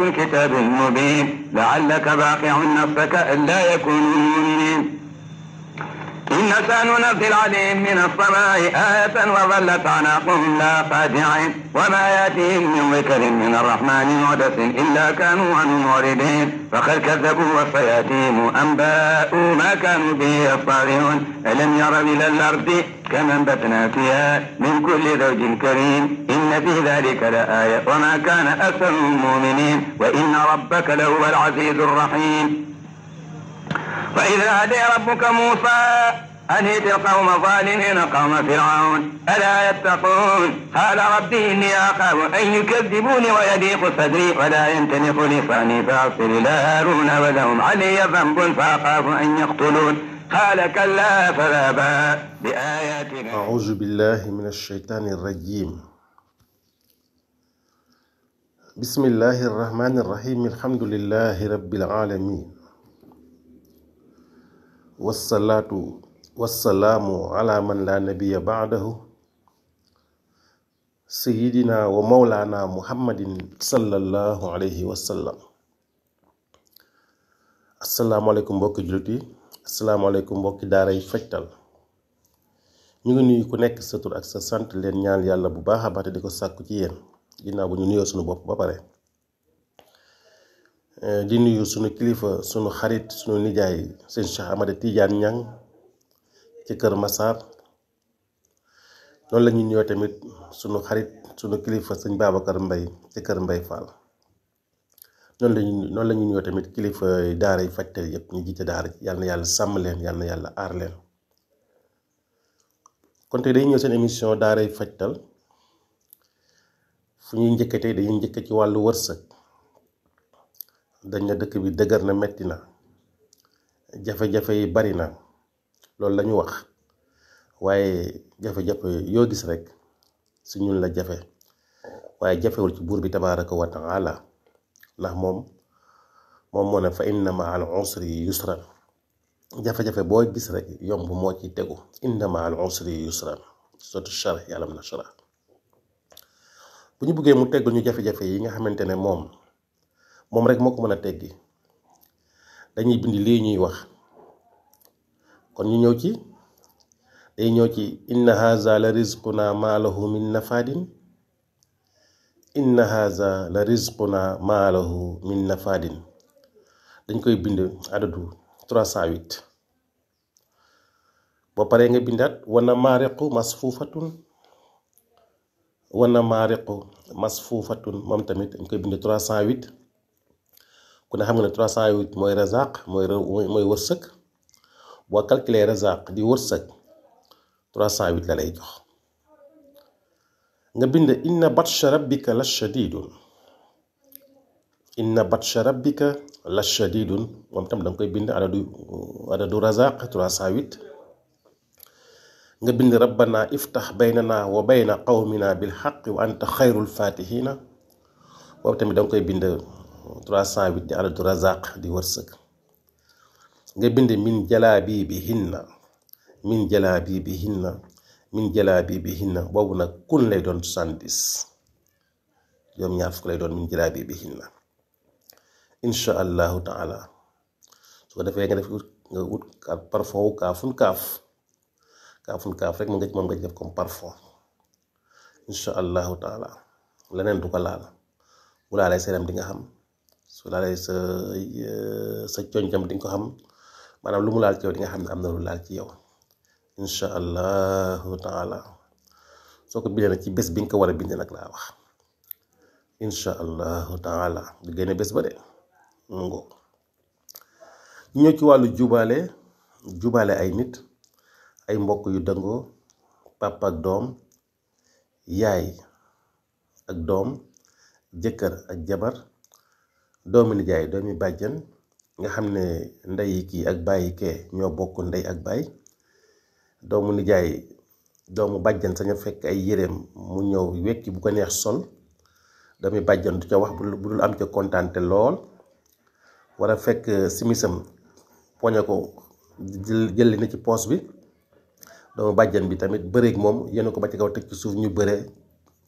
الكتاب المبين لعلك باقع نفسك ألا يكونوا مؤمنين إن سننزل عليهم من السماء آية وظلت أعناقهم لا خاشعين وما يأتيهم من ذكر من الرحمن محدث إلا كانوا عنه معرضين فقد كذبوا وسيأتيهم أنباء ما كانوا به يستهزئون ألم يروا إلى الأرض كما أنبتنا فيها من كل زوج كريم إن في ذلك لآية وما كان أكثرهم مؤمنين وإن ربك لهو العزيز الرحيم وإذا هدي ربك موسى أن ائت القوم الظالمين قوم فرعون ألا يتقون قال ربي إني أخاف أن يكذبوني ويضيق صدري ولا ينطلق لساني فأرسل إلى هارون ولهم علي ذنب فأخاف أن يقتلون قال كلا فذهبا بآياتنا. أعوذ بالله من الشيطان الرجيم. بسم الله الرحمن الرحيم. الحمد لله رب العالمين والصلاة والسلام على من لا نبي بعده سيدنا ومولانا محمد صلى الله عليه وسلم. السلام عليكم mbokki jullit yi, assalaamu aleykum mbokki daaray Fajtal. ñu ngi nuyu ku nekk sa tur ak sa sant, leen ñaan yàlla bu baax a baax di ko sàkku ci yéen ginnaaw bu ñu nuyoo sunu bopp ba pare. di nuyu sunu kilifa, sunu xarit, sunu nijaay sëñ Cheikh Ahmada Tidiane Niang ci Kër Massar. noonu la ñuy nuyoo tamit sunu xarit, sunu kilifa sëñ Babacar Mbaye ci Kër Mbaye Fall. noonu la ñuy nuyoo tamit kilifa daaray Fajtal yëpp ñu jiite daara yàlla na yàlla sàmm leen, yàlla na yàlla aar leen. kon tey dañuy ñëw seen émission daaray Fajtal. fu ñuy njëkk tey dañuy njëkk ci wàllu wërsëg. dañ na dëkk bi dëgër na, metti na, jafe-jafe yi bari na, loolu la ñu wax. waaye jafe-jafe yoo gis rek si ñun la jafe, waaye jafewul ci buur bi tabaaraka wa taala, ndax moom moo ne fa inna ma al usri yusran. jafe-jafe boo gis rek yomb moo ci tegu. inna ma al usri yusran sotu sharh alam nashrah. bu ñu buggee mu teggul ñu jafe-jafe yi nga xamante ne moom rek moo ko mën a teggi, dañuy bind lii ñuy wax. kon ñu ñëw ci inna haza la rizquna ma lahu min nafadin. inna haza la rizquna ma lahu min nafadin. dañ koy bind adadu 308. boo paree nga bindaat wana maariqu masfuufatun moom tamit dañ koy bind 308. ku ne xam nga ne 308 mooy razaq, mooy wërsëg. boo calculer razaq di wërsëg 308 la lay jox. nga bind inna batsha rabbika la shadidun. inna batsha rabbika la shadidun moom tam danga koy bind adadu razaq 308. nga bind rabbana iftax baynana wa bayna qawmina bil haqqi wa anta xayrul fatihina. boobu tamit danga koy bind 308 di adadu razaq di wërsëg. nga bind min jalaabibihinna boobu nag kun lay doon 70. juróom ñaar fukk lay doon min jalaabibihinna insha allahu taala. su ko defee nga wut parfum wu kaafun kaaf rek moom nga def comme parfum insha allahu taala. leneen du ko laal. bu laalee seeram di nga xam, su laalee sa coñcam di nga ko xam. maanaam lu mu laal ci yow di nga xam ne am na lu laal ci yow insha allahu taala. soo ko bindee nag ci bés bi nga ko war a bind nag laa wax insha allahu taala. du génne bés ba de ngo. ñu ñëw ci wàllu jubaale ay nit, ay mbokk yu dëngoo, papa ak doom, yaay ak doom, jëkkër ak jabar, doomi nijaay, doomi bàjjan, nga xam ne ndey kii ak bàyyi kee ñoo bokk ndey ak baay. doomu nijaay, doomu bàjjan saña fekk ay yéreem mu ñëw wekki bu ko neex sol. doomi bàjjan du ca wax bu dul am ca kontaante lool. war a fekk simisam poñe ko jëli na ci poos bi. doomu bàjjan bi tamit bëreeg moom yéen ko ba ci kaw teg ci suuf ñu bëree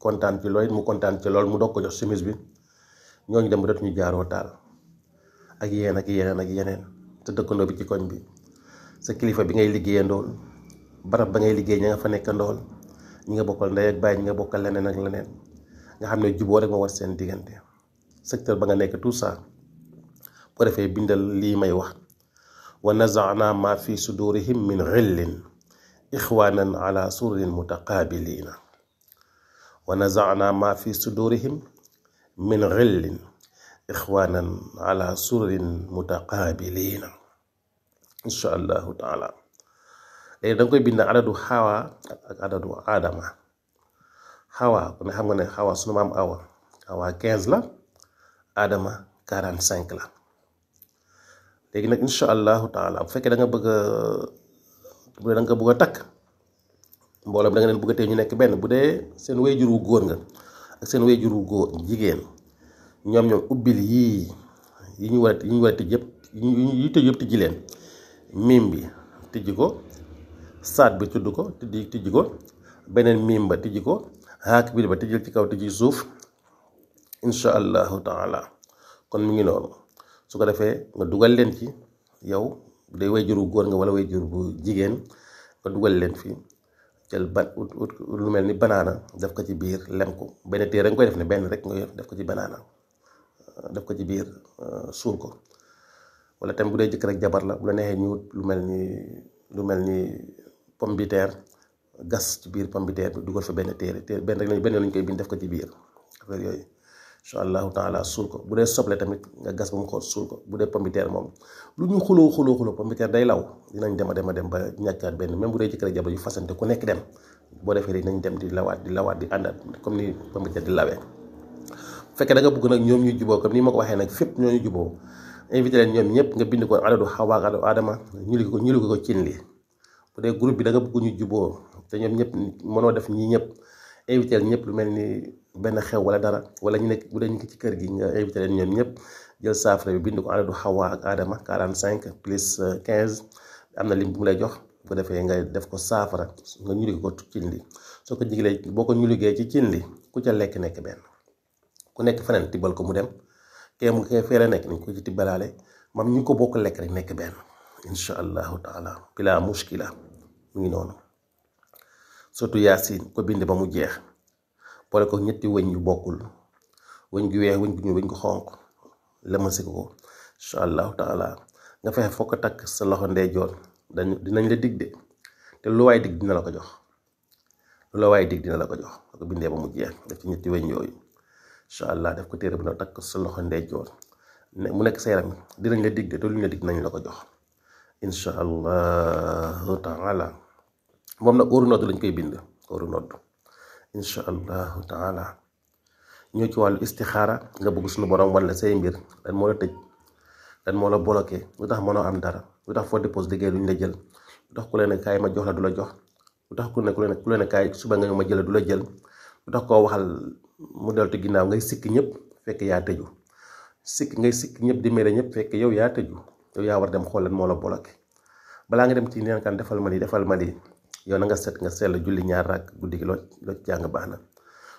kontaan ci lool mu kontaan ci lool mu doog ko jox simis bi. ñooñu dem ba dootuñu jaaroo taal ak yeneen ak yeneen ak yeneen te dëkkandoo bi ci koñ bi sa kilifa bi ngay liggéeyandool barab ba ngay liggéey ña nga fa nekkandool ñi nga bokkal ndey ak baay ñi nga bokkal leneen ak leneen nga xam ne juboo rek moo war seen diggante secteur ba nga nekk tout ça bu ko defee bindal lii may wax wa nazaana ma fi sudurihim min xillin ixwanan ala sururin mutaqabilina wa nazaana ma fi sudurihim min xillin ixwanan ala sururin mutaqabilina insha allahu taala léegi da nga koy bind adadu xawa ak adadu adama xawa ku ne xam nga ne xawa sunu maam awa 15 la adama 45 la léegi nag insha allahu taala bu fekkee da nga bëgg a takk mbooloo da nga leen bëgg a tey ñu nekk benn bu dee seen wayjur wu góor nga ak seen wayjur wu góor jigéen ñoom ubbil yi ñu war a tëj yëpp yi tëj yëpp tijji leen mim bi tijji ko saat bi tudd ko tijji ko beneen mim ba tijji ko haak bi ba tijjil ci kaw tijji suuf insha allahu taala kon mi ngi noonu su ko defee nga dugal leen ci yow bu dee wayjur wu góor nga wala wayjur bu jigéen nga dugal leen fii jël lu mel ni banaana def ko ci biir lem ko benn téere nga koy def ne benn rek nga def ko ci banaana def ko ci biir suul ko wala tam bu dee jëkkër ak jabar la bu la neexee ñu lu mel ni pomme de terre gas ci biir pomme de terre bi dugal fa benn téere benn lañ koy bind def ko ci biir affaire yooyu incha allahu taala suul ko bu dee soble tamit nga gas ba mu xool suul ko bu dee pomme de terre moom lu ñu xuloo pomme de terre day law dinañ dem a dem ba ñàkkaat benn même bu dee jëkkër ak jabar yu fasante ku nekk dem boo defee dinañ dem di lawaat di àndaat comme ni pomme de terre di lawee bu fekkee da nga bëgg nag ñoom ñu juboo comme ni ma ko waxee nag fépp ñoo ñu juboo invité leen ñoom ñëpp nga bind ko adadu xawa ak adadu adama ñu ko cin li bu dee groupe bi da nga bëgg ñu juboo te ñoom ñëpp mënoo def ñii ñëpp invité ñëpp lu mel ni benn xew wala dara wala ñu nekk bu dee ñu ngi ci kër gi nga invité leen ñoom ñëpp jël saafara bi bind ko adadu xawa ak adama 45 plus 15 am na lim bu mu lay jox bu ko defee nga def ko saafara nga ñuli ko cin li soo ko jigilee boo ko ñuligee ci cin li ku ca lekk nekk benn ku nekk feneen tibbal ko mu dem kee feere nekk ni ku ci tibbalaale mam ñu ko bokk lekk rek nekk benn insha allahu taala bila mushkila mu ngi noonu surtout yaasin ko bind ba mu jeex boole ko ñetti wëñ yu bokkul wëñ gu weex wëñ gu ñuul wëñ gu xonq lëmasi ko insha allahu taala nga fexe foo ko takk sa loxo ndeyjoor dinañ la dig de te lu waay dig dina la ko jox ko bindee ba mu jeex def ci ñetti wëñ yooyu incha allah def ko téere bu na takk sa loxo ndeyjoor mu nekk sa yaram dinañ la dig de te luñ la dig nañ la ko jox insha allahu taala moom nag óoru nodd lañ koy bind óoru nodd insha allahu taala ñëw ci wàllu istixaara nga bëgg suñu borom wan la say mbir lan moo la tëj lan moo la bloqué lu tax mënoo am dara lu tax foo dépose liggéey duñ la jël lu tax ku leen ne kaay ma jox la du la jox lu tax ku leen ne kaay suba nga ñëw ma jël du la jël lu tax koo waxal mu deltu ginnaaw ngay sikk ñëpp fekk yaa tëju ngay sikk ñëpp di mere ñëpp fekk yow yaa tëju yow yaa war dem xool lan moo la bloqué balaa nga dem ci neen kan defal ma lii yow na nga set nga sell julli ñaar raak guddi gi loo jàng baax na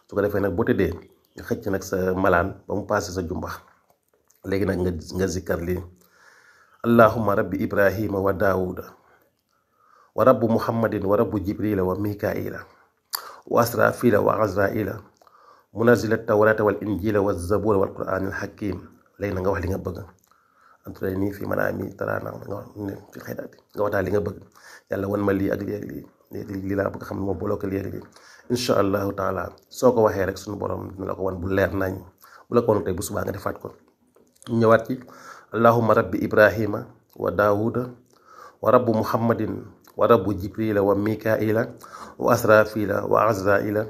su ko defee nag boo tëddee nga xëcc nag sa malaan ba mu paase sa jumbax léegi nag nga zikkar lii allahumma rabbi ibrahima wa daawuda wa rabbu muhammadin wa rabbu jibrila wa mikaila wa asrafila wa azraila munazila tawrata wal injila wa zabura wal quranil hakim léegi nag nga wax li nga bëgg antuday nii fi manaami taraana nga fi xedaati nga waxtaa li nga bëgg yàlla wan ma lii ak lii ak lii laa bëgg xam ne moo bloqué lii ak lii insha allahu taala soo ko waxee rek suñu borom dina la ko wan bu leer nañ bu la ko wan tey bu subaa nga defaat ko ñëwaat ci allahumma rabbi ibrahima wa daawuda wa rabbu muhammadin wa rabbu jibrila wa mikaila wa asrafila wa azraila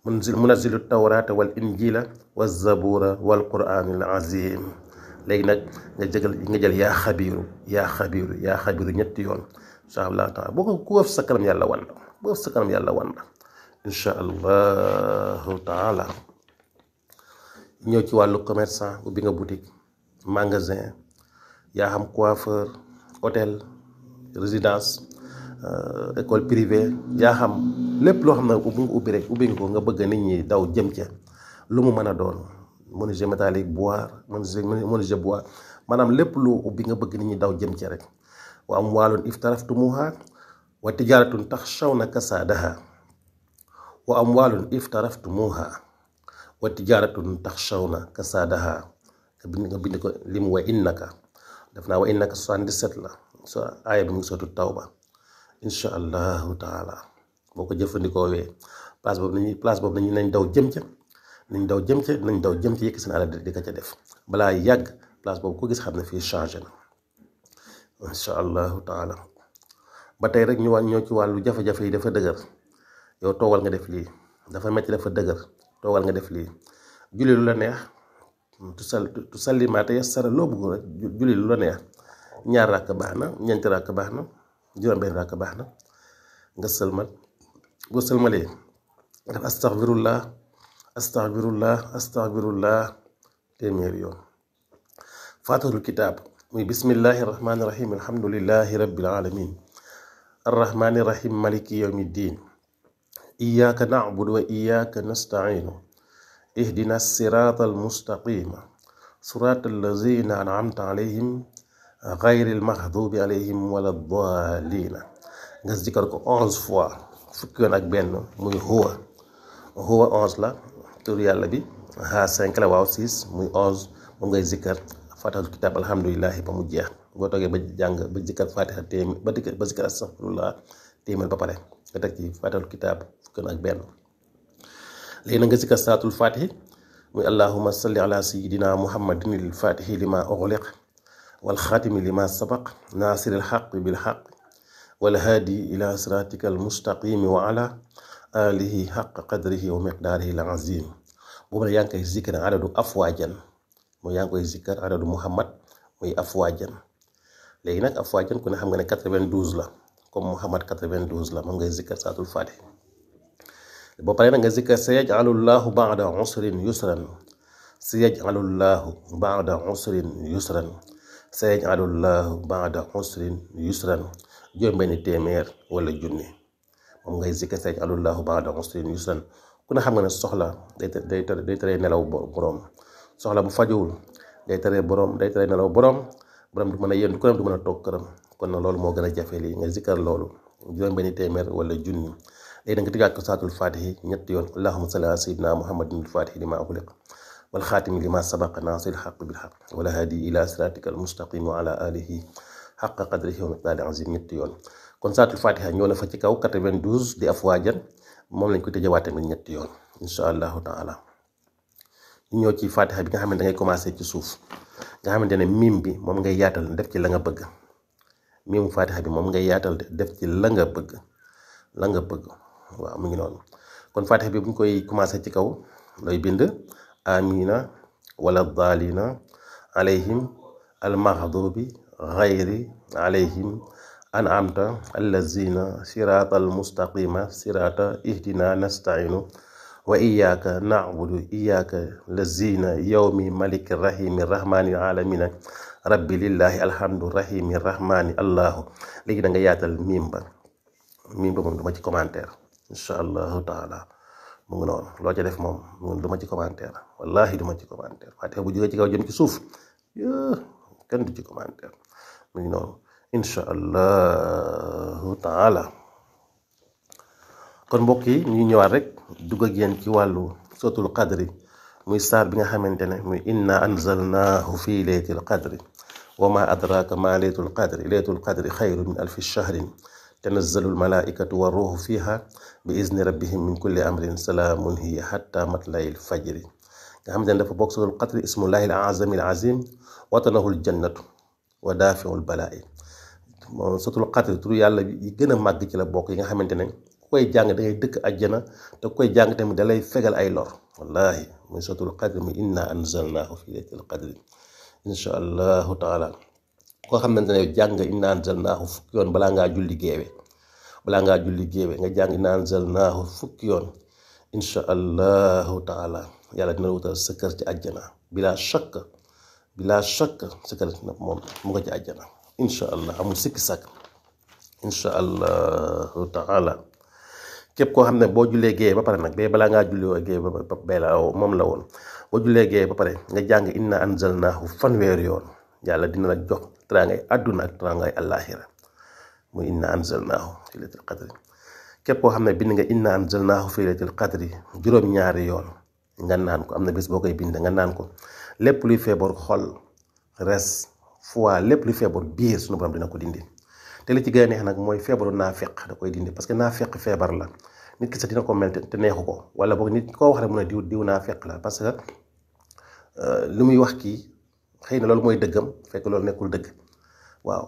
munazzilu tawrata wal injila wa zabura wal quranil azim léegi nag nga jël yaa xabiiru ñetti yoon insha allah taala boo ko ku wëf sa kanam yàlla wan la insha allahu taala ñëw ci wàllu commerçant ubbi nga boutique magasin yaa xam coiffeur hôtel résidence école privée yaa xam lépp loo xam ne bu nga ubbi rek ubbi nga ko nga bëgg nit ñi daw jëm ca lu mu mën a doon menuisier métallique bois menuisier bois maanaam lépp lu ubbi nga bëgg nit ñi daw jëm ci rek wa amwaalun iftaraftumuha wa tijaratun taxshawna kasaadaha wa amwaalun iftaraftumuha wa tijaratun taxshawna kasaadaha nga bind ko lim wa innaka def naa wa innaka 77 la so aaya bi mu ngi sotu tawba insha allahu taala boo ko jëfandikoo wee place boobu nañu nañ daw jëm ca nañ daw jëm ca yëkk seen alal di ko ca def balaa yàgg place boobu ko gis xam ne fii changé na insha allahu taala ba tey rek ñu ñoo ci wàllu jafe-jafe yi dafa dëgër yow toogal nga def lii dafa metti dafa dëgër toogal nga def lii julli lu la neex tu salli maa tayassara loo bëgg rek julli lu la neex 2 rakk baax na 4 rakk baax na juróom-benn rakk baax na nga sëlmal boo sëlmalee def astaghfirullah téeméeri yoon faatihul kitaab muy bismillahi rahmaani rahim alhamdulillahi rabbil alamin arrahmaani rahim maliki yawmi ddin iyyaka na'budu wa iyyaka nasta'inu ihdina sirata almustaqima surata allazina an'amta alayhim ghayril maghdubi alayhim wala ddaalina nga zikar ko 11 fois fukki yoon ak benn muy huwa 11 la tur yàlla bi ha 5 la waaw 6 muy 11 moom ngay zikar faatihul kitaab alhamdulillahi ba mu jeex boo toogee ba jàng ba zikar fatiha téeméer ba zikar astaghfirullah téeméer ba pare nga teg ci faatihul kitaab fukki yoon ak benn léegi na nga zikar salaatul fatihi muy allahumma salli ala sayyidina muhammadin il fatihi lima ughliq wal xaatimi lima sabaq naasiril xaqi bil xaq wal haadi ila siratika al mustaqimi wa ala alihi xaq qadrihi wa miqdaarihi al azim boobu la yaa ngi koy zikkar adadu afwaajan mooy yaa ngi koy zikkar adadu muhammad muy afwaajan léegi nag afwaajan ku ne xam nga ne 92 la comme muhammad 92 la moom ngay zikkar salaatul faatihi boo paree nag nga zikkar sayaj'alullahu ba'da usrin yusran sayaj'alullahu ba'da usrin yusran sayaj'alullahu ba'da usrin yusran juróom-benni téeméer wala junni moom ngay zikkar sayaj'alullahu ba'da usrin yusran ku ne xam nga ne soxla day tere nelaw borom soxla bu fajuwul day tere nelaw borom du mën a yendu këram du mën a toog këram kon na loolu moo gën a jafe lii nga zikkar loolu juróom-benni téeméer wala junni léegi nga tëjaat ko salaatul faatihi ñetti yoon allahumma salli ala sayyidina muhammadin al-faatihi lima ughliq wal xaatimi lima sabaqa naasiril haqqi bil haqq wal haadi ila siraatika al mustaqim wa ala alihi haqqa qadrihi wa miqdaarihi azim ñetti yoon kon salaatul faatiha ñëw na fa ci kaw 92 di afwaajan moom lañ ko tëjawaat tamit ñetti yoon insha allahu taala ñu ñëw ci faatiha bi nga xamante da ngay commencé ci suuf nga xamante ne mim bi moom ngay yaatal def ci la nga bëgg mimu faatiha bi moom ngay yaatal def ci la nga bëgg waaw mu ngi noonu kon faatiha bi bu ñu koy commencé ci kaw looy bind amina wala daalina alayhim almaghdubi ghayri alayhim an'amta allazina sirata almustaqima sirata ihdina nasta'inu wa iyyaka na'budu iyyaka lazina yawmi maliki rahimi rahmani alamina rabbi lillahi alhamdu rahimi rahmani allahu léegi da nga yaatal miim ba moom duma ci commentaire insha allahu taala mu ngi noonu loo ca def moom duma ci commentaire wallahi duma ci commentaire faatiha bu jógee ci kaw jëm ci suuf kenn du ci commentaire mu ngi noonu insha allahu taala kon mbokk yi ñuy ñëwaat rek dugg ak yéen ci wàllu suratul qadri muy saar bi nga xamante ne muy inna anzalnaahu fi laylatil qadri wa ma adraka ma laylatul qadri xayrun min alfi shahrin tanazzalu almalaikatu wa ruuhu fiha bi izni rabbihim min kulli amrin salaamun hiya hatta matla'il fajri nga xamante ne dafa bokk suratul qadri ismullahi al-azami al-azim watanahu al-jannatu wa daafi'u al-balaa'i moom suratul qadri turu yàlla yi gën a màgg ci la bokk yi nga xamante ne ku koy jàng da ngay dëkk àjjana te ku koy jàng tamit da lay fegal ay lor wallahi muy suratul qadri muy inna anzalnaahu fi laylatil qadri insha allahu taala koo xamante ne jàng inna anzalnaahu fukki yoon balaa ngaa julli géewe nga jàng inna anzalnaahu fukki yoon insha allahu taala yàlla dina wutal sa kër ci àjjana bila shakk sa kër moom mu nga ci àjjana insha allah amul sikki sàkk insha allahu taala képp koo xam ne boo jullee géeye ba pare nag bee balaa ngaa julli géeye ba bee la moom la woon boo jullee géeye ba pare nga jàng inna anzalnaahu fanweeri yoon yàlla dina la jox teraangay àdduna ak teraangay àllaaxira muy inna anzalnaahu fi laylatil qadri képp koo xam ne bind nga inna anzalnaahu fi laylatil qadri juróom-ñaari yoon nga naan ko am na bés boo koy bind nga naan ko lépp luy feebar xol res foie lépp luy feebar biir suñu borom dina ko dindi te li ci gën a neex nag mooy feebaru naafeq da koy dindi parce que naafeq feebar la nit ki sax dina ko mel te neexu ko wala boog nit koo wax rek mu ne diw naafeq la parce que li muy wax kii xëy na loolu mooy dëggam fekk loolu nekkul dëgg waaw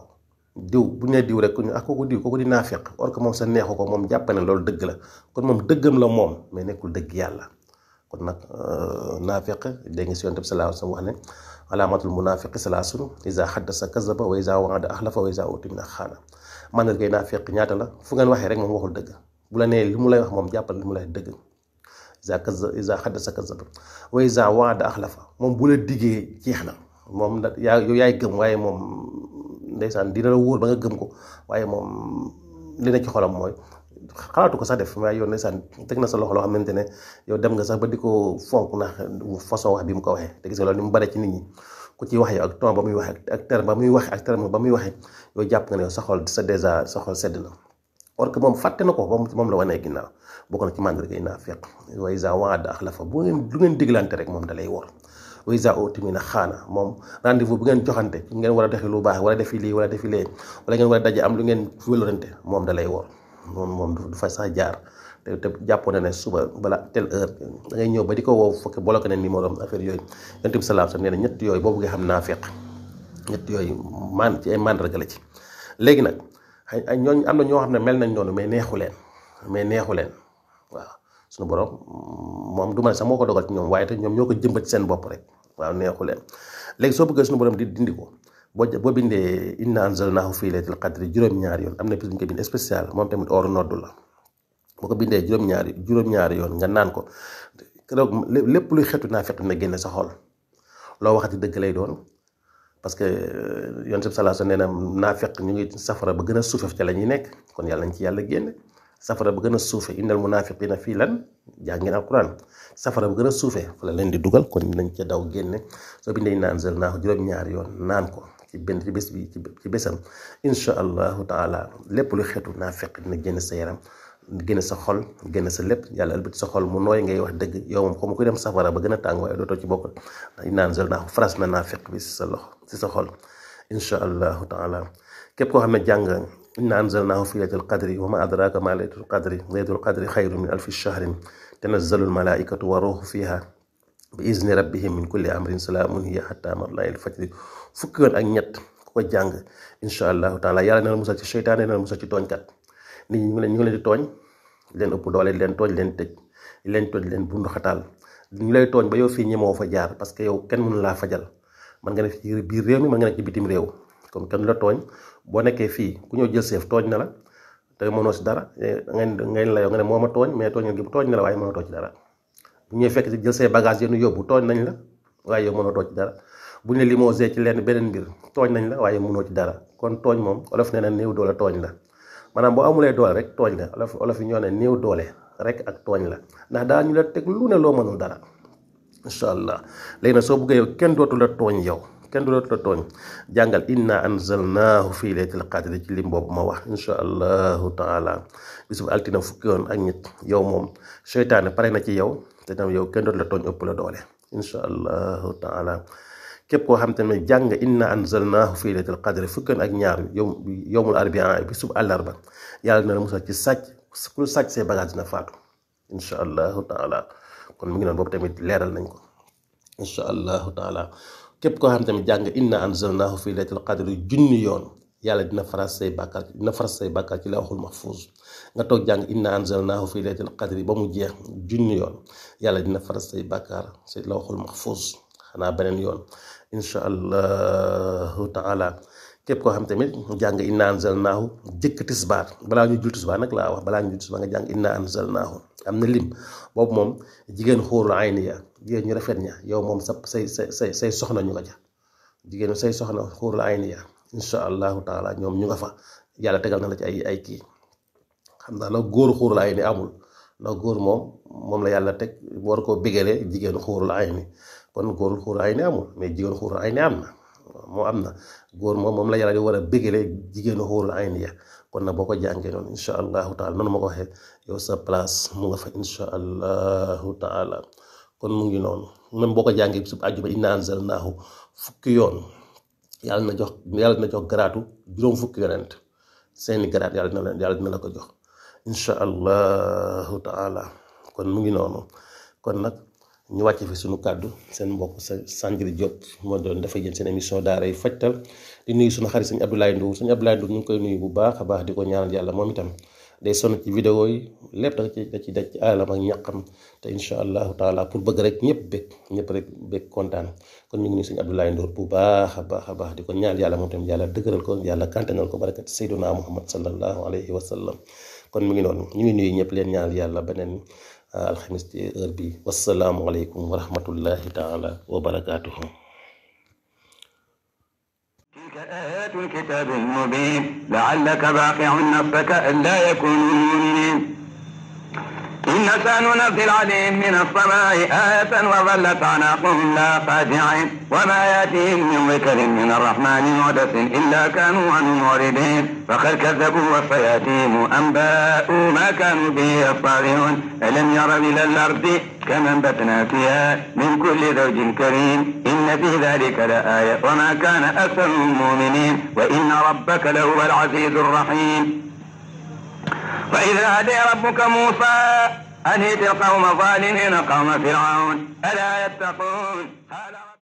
diw bu ñu nee diw rek kooku di naafeq or que moom sa neexu ko moom jàpp ne loolu dëgg la kon moom dëggam la moom mais nekkul dëgg yàlla kon nag naafeq dégg nga si yonent bi sallallahu alayhi wa sallam wax ne alaamatul munaafiqi salaasun iza haddasa kazaba wa iza wa'ada axlafa wa iza u'tumina xaana mandargay naafeq ñaata la fu ngeen waxee rek moom waxul dëgg bu la nee li mu lay wax moom jàppal li mu lay dëgg iza haddasa kazaba wa iza wa'ada axlafa moom bu la diggee jeex na moom nag yow yaay gëm waaye moom ndeysaan dina la wóor ba nga gëm ko waaye moom li na ci xolam mooy xalaatu ko sax def waaye yow ndeysaan teg na sa loxo loo xamante ne yow dem nga sax ba di ko fonk ndax façon wax bi mu ko waxee te gis nga loolu ni mu bare ci nit ñi ku ci wax yow ak ton ba muy waxee ak terme ba muy waxee ak terme ba muy waxee yow jàpp nga ne yow sa xol dèjà sa xol sedd na or que moom fàtte na ko ba moom la wanee ginnaaw bokk na ci màndarga naafeq wa iza wa'ada axlafa lu ngeen diglante rek moom da lay wor wa iza u'tumina xaana moom rendez-vous bu ngeen joxante ngeen war a defi lu baax wala defi lii wala defi lee wala ngeen war a daje am lu ngeen wëlorante moom da lay wor moom du fa sax jaar te jàppoon na ne suba bala telle heure da ngay ñëw ba di ko woo fekk bloqué na numéro am affaire yooyu yonent bi sallallahu alayhi wasallam nee na ñett yooyu boobu nga xam naafeq ñett yooyu ci ay mandarga la ci léegi nag ay ñooñ am na ñoo xam ne mel nañ noonu mais neexu leen waaw suñu borom moom du ma sax moo ko dogal ci ñoom waaye te ñoom ñoo ko jëmbat ci seen bopp rek waaw neexu leen léegi soo bëggee suñu borom di dindi ko boo bindee inna anzalnaahu fii laylatil qadri juróom-ñaari yoon am na bis bu ñu ko bind spécial moom tamit or noddu la boo ko bindee juróom-ñaari yoon nga naan ko keroog lépp luy xetu naafeq na génne sa xol loo waxati dëgg lay doon parce que yonent bi sallallahu alayhi wasallam nee na naafeq ñu ngi safara ba gën a suufe ca la ñuy nekk kon yàlla nañ ci yàlla génne safara ba gën a suufe innal munaafiqiina fii lan jàng ngeen alquran safara ba gën a suufe fa la leen di dugal kon nañ ca daw génne soo bindee inna anzalnaahu juróom-ñaari yoon naan ko ci bés bi ci bésam insha allahu taala lépp lu xeetu naafeq dina génn sa yaram génn sa xol génn sa lépp yàlla ëlbati sa xol mu nooy ngay wax dëgg yow moom xaw ma koy dem safara ba gën a tàng waaye dootoo ci bokk ndax inna anzalnaahu faras na naafeq bi si sa loxo si sa xol insha allahu taala képp koo xam ne jàng inna anzalnaahu fi laylatil qadri wa ma adraka ma laylatul qadri xayrun min alfi shahrin tanazzalu almalaikatu wa ruuhu fiha bi izni rabbihim min kulli amrin salaamun hiya hatta matla'il fajri fukki yoon ak ñett ku ko jàng insha allahu taala yàlla na la musal ci seytaane na la musal ci tooñkat nit ñi ñu ngi leen di tooñ leen ëpp doole leen tooñ leen tëj leen bundu xataal ñu lay tooñ ba yow fii ñemoo fa jaar parce que yow kenn mënu laa fajal man nga ne ci biir réew mi man nga nekk ci bitim réew comme kenn la tooñ boo nekkee fii ku ñëw jël seef tooñ na la te mënoo si dara ngeen la yow nga ne moo ma tooñ mais tooñ na la waaye mënoo ci dara bu ñëwee fekk jël say bagage yéen yóbbu tooñ nañ la waaye yow mënoo ci dara bu ñu limogé ci lenn beneen mbir tooñ nañ la waaye mënoo ci dara kon tooñ moom olof nee na néew doole tooñ la maanaam boo amulee doole rek tooñ la olof yi ñoo ne néew doole rek ak tooñ la ndax daa ñu la teg lu ne loo mënul dara incha allah léegi nag soo bëggee yow kenn dootu la tooñ yow kenn dootu la tooñ jàngal inna anzalnaahu fii laylatil qadri ci lim boobu ma wax incha allahu taala bisu altina fukki yoon ak ñett yow moom seytaane pare na ci yow te tam yow kenn dootu la tooñ ëpp la doole incha allahu taala képp koo xam te ne jàng inna anzalnaahu fii laylatil qadri fukki yoon ak ñaar yowmul arbia bi sub àllarba yàlla dina la musal ci sàcc ku sàcc say bagage dina faatu incha allahu taala kon mu ngi noonu boobu tamit leeral nañ ko incha allahu taala képp koo xam tamit jàng inna anzalnaahu fii laylatil qadri junni yoon yàlla dina faras say bàkkaar ci lawhul mahfuz nga toog jàng inna anzalnaahu fii laylatil qadri ba mu jeex junni yoon yàlla dina faras say bàkkaar ci lawhul mahfuz xanaa beneen yoon incha allahu taala képp koo xam tamit jàng inna anzalnaahu jëkk tisbaar balaa ñu jul tisbaar nag laa wax balaa ñu jul tisbaar nga jàng inna anzalnaahu am na lim boobu moom jigéen xóorul ayni ya jigéen ñu rafet ña yow moom say soxna ñu nga ja jigéen say soxna xóorul ayni ya incha allahu taala ñoom ñu nga fa yàlla tegal na la ci ay kii xam naa nag góor xuurul ay ni amul ndax góor moom la yàlla teg war koo bégale jigéenu xuurul ay ni kon góorul xuurul ay ni amul mais jigéenu xuurul ay ni am na am na góor moom la yàlla di war a bégale jigéenu xuurul ay ni ya kon nag boo ko jàngee noonu insha allahu taala noonu ma ko waxee yow sa place mu nga fa insha allahu taala kon mu ngi noonu même boo ko jàngee sub àjjuma inna anzalnaahu fukki yoon yàlla na jox garaatu juróom fukki yonent seeni garaat yàlla dina la ko jox insha allahu taala kon mu ngi noonu kon nag ñu wàcce fi suñu kàddu seen mbokk sa Sanjiri Diop moo doon dafa yéen seen émission daaray fajtal di nuyu suñu xarit sëñ Abdoulaye Ndour ñu ngi koy nuyu bu baax a baax di ko ñaanal yàlla moom itam day sonn ci vidéo yi lépp da ci daj ci alalam ak ñàqam te insha allahu taala pour bëgg rek ñëpp rek bég kontaan kon ñu ngi nuyu sëñ Abdoulaye Ndour bu baax a baax di ko ñaan yàlla moom itam yàlla dëgëral ko yàlla kantanal ko barakat sayyiduna Muhammad sallallahu alayhi wa sallam kon mu ngi noonu ñu ngi nuyu ñëpp leen ñaanal yàlla beneen alxamis ci heure bi wassalaamu aleykum wa rahmatullahi taala wa barakaatuhu. تلك آيات الكتاب المبين لعلك باقع نفسك ألا يكونوا مؤمنين إن سننزل عليهم من السماء آية وظلت أعناقهم لا خاشعين وما يأتيهم من ذكر من الرحمن محدث إلا كانوا عنه معرضين فقد كذبوا وسيأتيهم أنباء ما كانوا به يستهزئون ألم يروا إلى الأرض كما أنبتنا فيها من كل زوج كريم إن في ذلك لآية وما كان أكثرهم مؤمنين وإن ربك لهو العزيز الرحيم وإذا هدي ربك موسى أن ائت القوم الظالمين قوم فرعون ألا يتقون